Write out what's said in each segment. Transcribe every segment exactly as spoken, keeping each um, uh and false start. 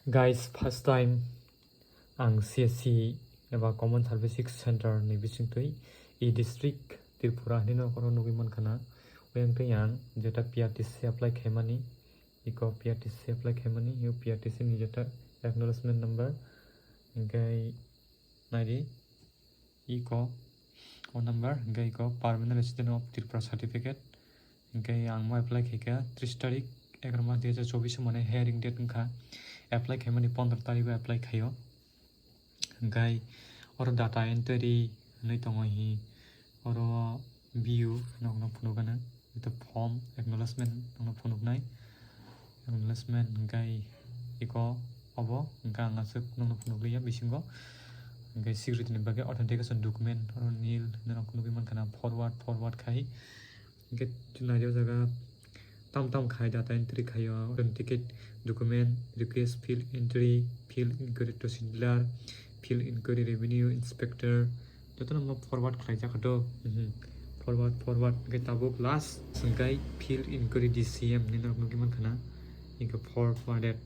Guys, first time ang C S C eba Common Services Center ni bisingtwi e-district Tripura hinwi no khoro nugwi mankha na. Oyang twi ang jeta P R T C apply khaimani, iko P R T C apply khaimani, yo P R T C ni jeta acknowledgement number, hingkai naidi iko o number, hingkai iko permanent resident of Tripura certificate, hingkai ang mo apply khaikha tris tarik egaroh mas dui hajar chobbish mane hearing date wngkha, apply khaimani pondro tarikh o apply khaio. Hingkai oro data entry hinwi tongo hi, oro view nokno phunukgana, ito form acknowledgement nokno phunuknai, acknowledgement hingkai iko obo hingka ang aswk nokno phunukliya bisingo, hingkai security ni bagwi authentication document oro nil hinwi nokno nugwi mankha na, forward forward khai. Hingke naidi o jaga tam tam khai data entry khaio, authenticate document, request field entry, field inquiry tahsildar, field inquiry revenue inspector, jotono mo forward khlaijak kha do. Mhm. Forward, forward, hingke tabuk last hingke field inquiry D C M hinwi norok nugwi mankha na, hingke forwarded,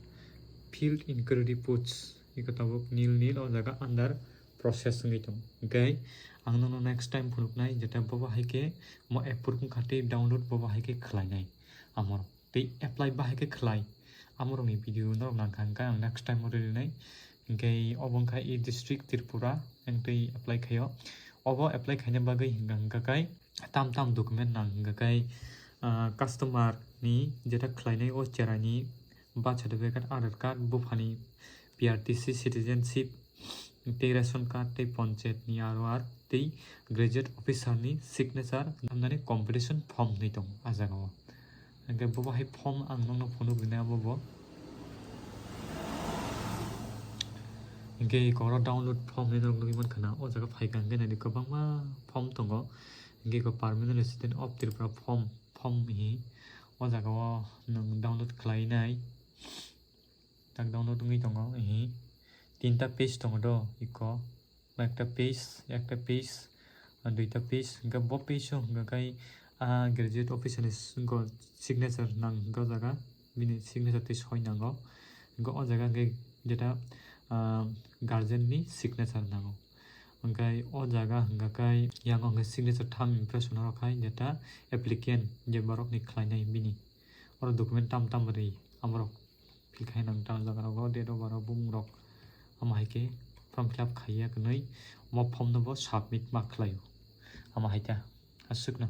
field inquiry reports, hingke tabuk nil nil o jaga under process wngwi tongo. Hingke ang nono next time phunuknai, jeta bobo hai khe mo approve wngkha tei download bobo hai khe khlainai amorok. Tei apply bahai khe khlai amorokni video norok nangkha hingke ang next time o rwrwnai. Hingke obo wngkha e-district Tripura, ang tei apply khaio. Obo apply khaina bagwi hingka hingka kai tam tam document nang hingka kai, ah, customer ni jeta khlainai o cherai ni birth certificate, Aadhaar card, buphani P R T C citizenship, tei ration card, tei panchayat ni R O R, tei graduate officer ni signature, hamnani competition form hinwi tongo ah jaga o. Hingke bo bahai form ang nokno phunuk rinai abo bo. Hingke eko oro download form hinwi norok nugwi mankha na, o jaga phaikha hingke naidi kwbangma form tongo. Hingke eko permanent resident of Tripura form, form hi o jaga o nwng download khlainai. Tak download wngwi tongo, ehe. Tinta page tongo do, iko. Ekta page, ekta page, ah, duita page. Hingke bo page o hingka kai, ah, graduate officer ni s-, go signature nang hingka o jaga. Bini signature tei soi nango. Hingke o jaga hingke jeta, ah, guardian ni signature nango. Hingke o jaga hingka kai yango hingke signature tham impression oro khai jeta applicant je borok ni khlainai bini. Oro document tam tam ri amorok. Fill khai nang tang jaga rogo, date of birth rok, bumung rok. Amo hai khe form fill up khaiya kwnwi, mo form no bo submit ma khlaio. Amo hai ta, aswk no.